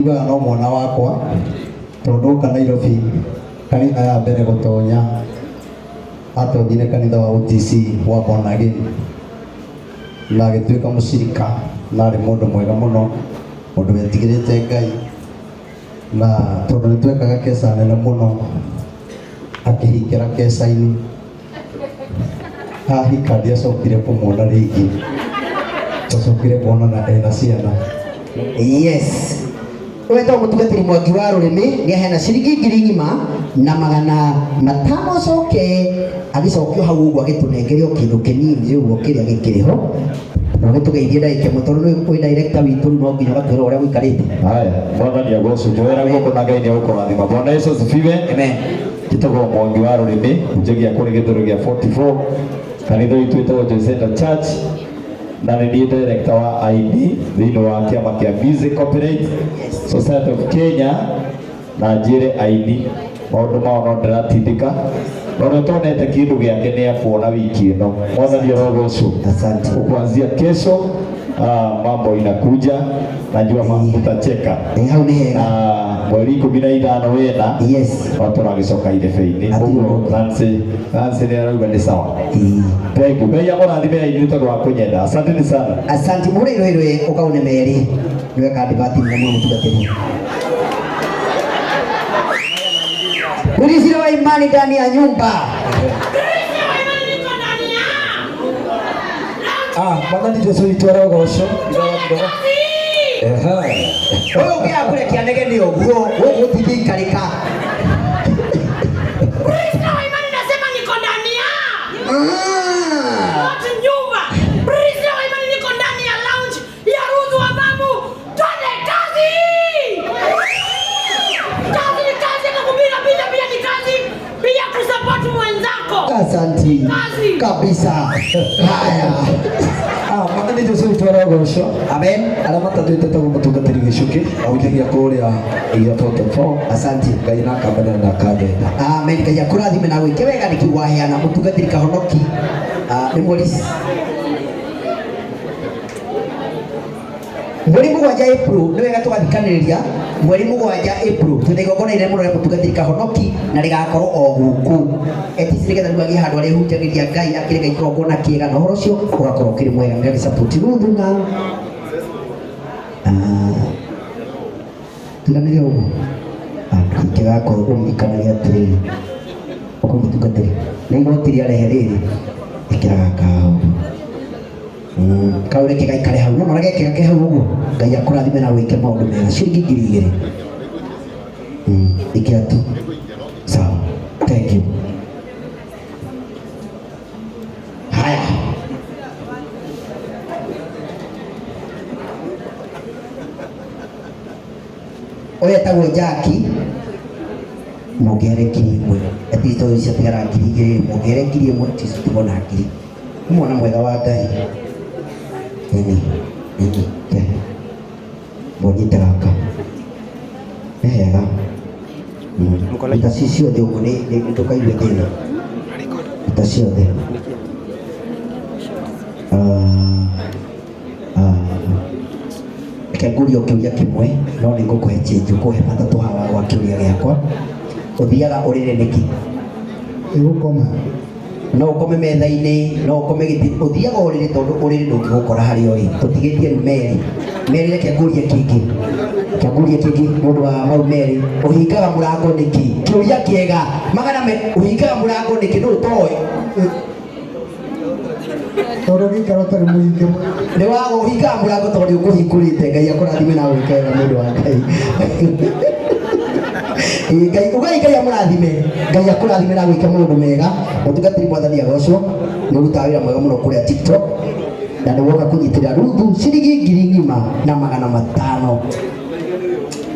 Njugaga no mwana wakwa tondũ ndoka Nairobi kanitha ya mbere gũtonya atonyire kanitha wa OTC wa Born Again na agĩtuĩka mũcirika na arĩ mũndũ mwega mũno, mũndũ wetigĩrĩte Ngai, na tondũ nĩ twekaga keca nene mũno akĩhingĩra keca-inĩ. Ahika ndiacokire kũmuona rĩngĩ, twacokire kuonana ena ciana. Yes, wetagwo mũtungatĩri Mwangi wa Rũrĩmĩ nĩ aheana ciringi 5,500, acoke agĩcokio hau ũguo agĩtũnengere o kĩndũ kĩnini rĩu o kĩrĩa gĩkĩrĩ ho, na ũgĩtũgeithie ndagĩka ĩmwe tondũ nĩ wĩ director witũ, rĩu no nginya ũgatwĩra ũrĩa gũikarĩte. Haya, Mwathani agocwo. Njoera guoko na Ngai nĩ egũkũrathima. Bwana Yesu asifiwe. Amen. Njĩtagwo Mwangi wa Rũrĩmĩ, hunjagia kũrĩ gĩthũrũ gĩa 44, kanitha witũ wĩtagwo Joy Center Church, na nĩ niĩ director wa aini thĩinĩ wa kĩama kĩa Music Copyright Society of Kenya, na njĩre aini maũndũ mao no ndĩratindĩka, na ũrĩa ũtonete kĩndũ gĩake nĩ akuona wiki ĩno. Mwathani arogocwo. Asante. Kuanzia kesho mambo inakuja, najua mtacheka. Hau nĩ hega. Na mweri 15 wena Yes. no tũragĩcoka irebe-inĩ. Hatirĩ Ũguo ũndũ. Nancy nĩ arauga nĩ sawa. Ĩĩ. Thank you. Ngai amũrathime aini tondũ wa kũnyenda. Asanteni sana. Asante mũrĩ rwĩrwĩ ũkaune merĩ nĩwe kandibati nĩ mũno mũtungatĩri. Ulisire wa imani ndani ya nyumba. Ah, Mwathani Jesu witũ arogocwo. Kidogo kidogo. Ehe. Ũyũ ũngĩ akũrekia nege nĩ ũguo gũkũ gũtingĩikarĩka. Kristo wa imani nasema niko ndani ya Ah. not nyumba. Kristo wa imani niko ndani ya lounge ya Ruth wa Mamu. Twende kazi. Kazi ni kazi, hata kupiga picha pia ni kazi, pia kusupport mwenzako. Asante. Kazi. Kabisa. Haya. Ah, Mwathani Jesu witũ arogocwo. Amen. Arĩa matatwĩte tagwo mũtungatĩri Gĩcukĩ, ahunjagia kũrĩa Iria 44. Asante. Ngai na akamenyera na akanyenda. Amen. Ngai akũrathime na gwĩke wega nĩkĩo waheana mũtungatĩri Kahonoki. Ah, nĩ mweri 7 April, nĩ wega tũgathikanĩrĩria mweri 7 April twĩna igongona inene mũno rĩa mũtungatĩri Kahonoki na rĩgakorwo o gũkũ etisi nĩgetha rĩu agĩe handũ harĩa hunjagĩria Ngai akĩreka igongona kĩega na ũhoro ũcio ũgakorwo ũkĩrĩ mwega. Nĩ support Ruthu na tiganĩria ũguo kĩgakorwo ũririkanagia atĩrĩrĩ ũkũ mũtungatĩri nĩ igoti rĩarehe rĩrĩ ĩkĩra gaka hau kau reke gaikare hau no mara gekĩra ke hau ũguo. Ngai akũrathime na wĩke maũndũ mega. Ciringi 2,000 ĩkĩra tu. Sawa, thank you. Haya, ũyũ etagwo Jackie, muongerere 1,000 at least tondũ ciatigara 2,000, muongerere 1,000 at least tigwo na 1,000. Nĩ mwana mwega wa Ngai. Nini nini ke mbonyite gaka nĩ hega. Ita ci ciothe ũguo nĩ ndũkaigue thĩna ita ciothe. Reke ngũrie o kĩũria kĩmwe no nĩ ngũkũhe change, ngũkũhe matatũ haha gwa kĩũria gĩakwa. Ũthiaga ũrĩrĩ nĩkĩ? Nĩgũkoma. No ũkome metha-inĩ, no ũkome gĩtĩ, ũthiaga ũrĩrĩ tondũ ũrĩrĩ ndũngĩgũkora harĩa ũrĩ. Tũtigĩtie rĩu merĩ merĩ, reke ngũrie kĩngĩ, reke ngũrie kĩngĩ nĩ ũndũ wa mau merĩ. Ũhingaga mũrango nĩkĩ? Kĩũria kĩega magana me, ũhingaga mũrango nĩkĩ? Nũ ũtoĩ? Tondũ gĩikaro ũtarĩ mũhinge. Nĩ waga ũhingaga mũrango tondũ nĩ ũkũhingũrĩte. Ngai akũrathime na gwĩka wega mũndũ wa Ngai. Ĩĩ, Ngai ugai Ngai amũrathime, Ngai akũrathime na gwĩka maũndũ mega. Mũtungatĩri Mwathani agocwo, nĩ ũrutaga wĩra mwega mũno kũrĩa TikTok na nĩ woka kũnyitĩrĩra Ruthu ciringi 5,500.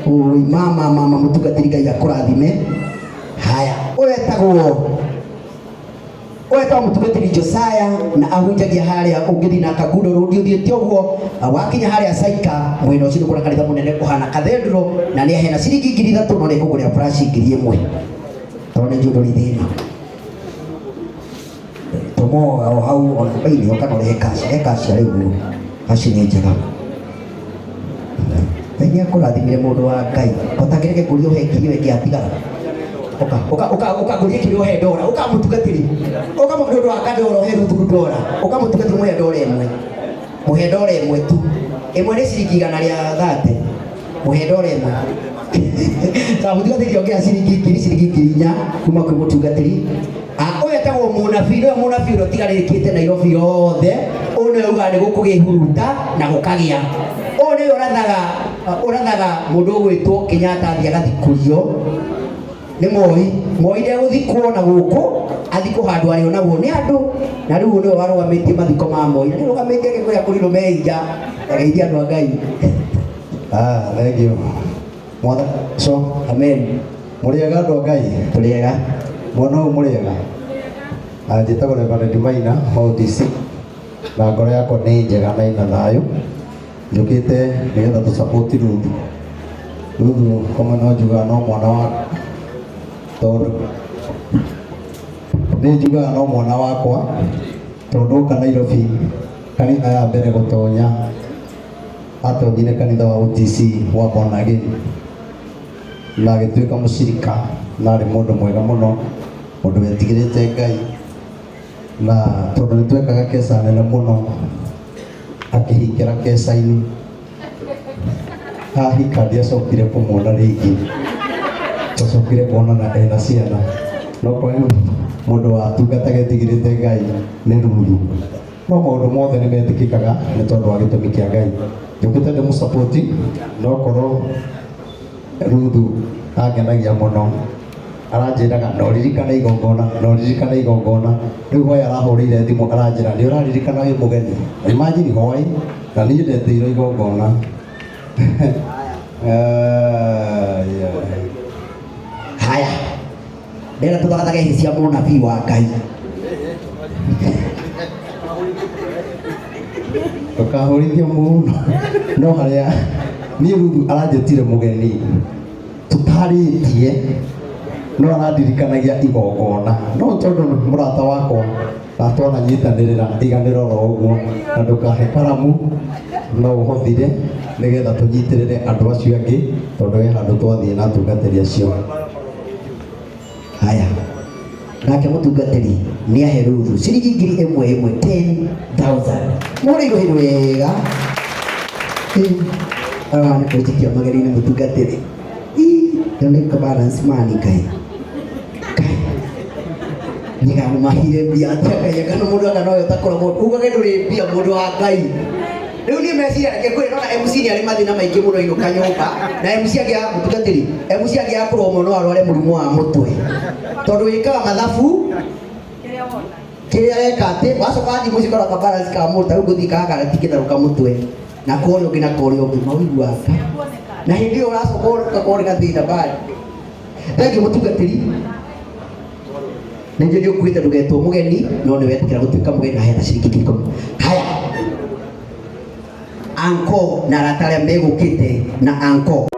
Oi mama mama mũtungatĩri Ngai akũrathime. Haya, ũyũ etagwo mũtungatĩri Josiah na ahunjagia harĩa ũngĩthiĩ na Kangundo Road ũthiĩte ũguo wakinya harĩa Saika mwena ũcio nĩkuona kanitha mũnene ũhana cathedral na nĩ aheana ciringi 3,000 no nĩ ngũgũrĩra flash 1,000 tondũ nĩ njũĩ ndũrĩ thĩna. Tũmo o hau ona baini ũka no rehe cash, rehe cash rĩu ũguo. Cash nĩ njega. Ngai nĩ akũrathimire mũndũ wa Ngai. Ũtangĩreke ngũrie ũhe ngiri ĩyo ĩngĩ yatigara. Ũka, ũka, ũka, ũka ngũrie kĩrĩa ũhe ndora. Ũka mũtungatĩri. Ũka nĩ ũndũ wa kandora ũhe Ruthu ndora. Ũka mũtungatĩri mũhe ndora ĩmwe. Mũhe ndora ĩmwe tu. Ĩmwe nĩ ciringi igana rĩa thate. Mũhe ndora ĩmwe. Sawa, mũtungatĩri ongea ciringi ngiri, ciringi 4,000 kuma kwĩ mũtungatĩri. Ũyũ etagwo mũnabii, nĩwe mũnabii ũrĩa ũtigarĩrĩkĩte Nairobi yothe. Ũyũ nĩwe ugaga nĩ gũkũgĩa na gũkagĩa. Ũyũ nĩwe ũrathaga mũndũ ũgwĩtwo Kenyatta athiĩ agathikũrio. Nĩ Moi. Moi ndegũthikwo na gũkũ, athikwo handũ arĩonagwo nĩ andũ. Na rĩu nĩwe warũgamĩtie mathiko ma Moi. Na nĩarũgamĩtie agĩkwĩra kũrirũ meinja, ageithia andũ a Ngai. Thank you. Mwathani so, Amen. Mũrĩega andũ a Ngai? Tũrĩega. Mwana ũyũ mũrĩega? Njĩtagwo Reverend Maina wa OTC. Na ngoro yakwa nĩ njega na ĩna thayũ. Njũkĩte nĩgetha tũ support Ruthu. Ruthu koma no njugaga no mwana wa tondũ nĩ njugaga no mwana wakwa tondũ oka Nairobi kanitha ya mbere gũtonya atonyire kanitha wa OTC wa Born Again na agĩtuĩka mũcirika na arĩ mũndũ mwega mũno, mũndũ wetigĩrĩte Ngai, na tondũ nĩ twekaga keca nene mũno akĩhingĩra keca-inĩ. Ahika ndiacokire kũmuona rĩngĩ, twacokire kuonana ena ciana. No kwa mũndũ watungataga etigĩrĩte Ngai nĩ Ruthu. No maũndũ mothe nĩ metĩkĩkaga nĩ tondũ wa gĩtũmi kĩa Ngai. Njũkĩte ndĩmũsapoti, no korwo Ruthu angenagia mũno. Aranjĩraga no ririkane igongona, no ririkane igongona. Rĩu hwaĩ arahũrĩire thimũ aranjĩra nĩ ũraririkana wĩ mũgeni. Imagine hwaĩ na niĩ ndetĩirwo igongona. Haya. Ndĩrenda tũthagathage hĩ cia mũnabii wa Ngai. Ndũkahũrithio mũno. No harĩa niĩ Ruthu aranjĩtire mũgeni tũtarĩtie no arandirikanagia igongona. No tondũ nĩ mũrata wakwa na twananyitanĩrĩra iganĩro oro ũguo, na ndũkahe karamu no ũhũthire nĩgetha tũnyitĩrĩre andũ acio angĩ tondũ he handũ twathiĩ na atungatĩri acio. Haya. Nake mũtungatĩri nĩ ahe Ruthu ciringi ngiri ĩmwe ĩmwe 10,000. Mũhũre irũhĩ wega. Aya nĩ kũnjikia mageri-inĩ mũtungatĩri. Ĩ, nĩ ka balance money Ngai. Ngai. Nĩ mahire mbia atĩa Ngai, kana mũndũ anga nowe ũtakoragwo ugage ndũrĩ mbia mũndũ wa Ngai. Rĩu niĩ meciria reke ngwĩre, nona MC nĩ arĩ mathĩna maingĩ mũno inũka nyũmba, na MC angĩaga mũtungatĩri, MC angĩaga kũrũgama no arware mũrimũ wa mũtwe. Tondũ wĩkaga mathabu kĩrĩa weka atĩ wacoka wathiĩ mũciĩ ũkora ka balance ka mũndũ, ta rĩu ngũthiĩ gaka gatingĩtherũka mũtwe, na kũrĩa ũngĩ na kũrĩa ũngĩ, mawĩiguaga. Na hĩndĩ ĩyo ũracoka ũgakorwo nĩ gathĩna bado. Thengiũ mũtungatĩri. Nĩ njũĩ nĩũkuĩte ndũgetwo mũgeni, no nĩ wetĩkĩra gũtuĩka mũgeni na heana ciringi ngiri ikũmi. Haya. Anko na arata arĩa megũkĩte na anko.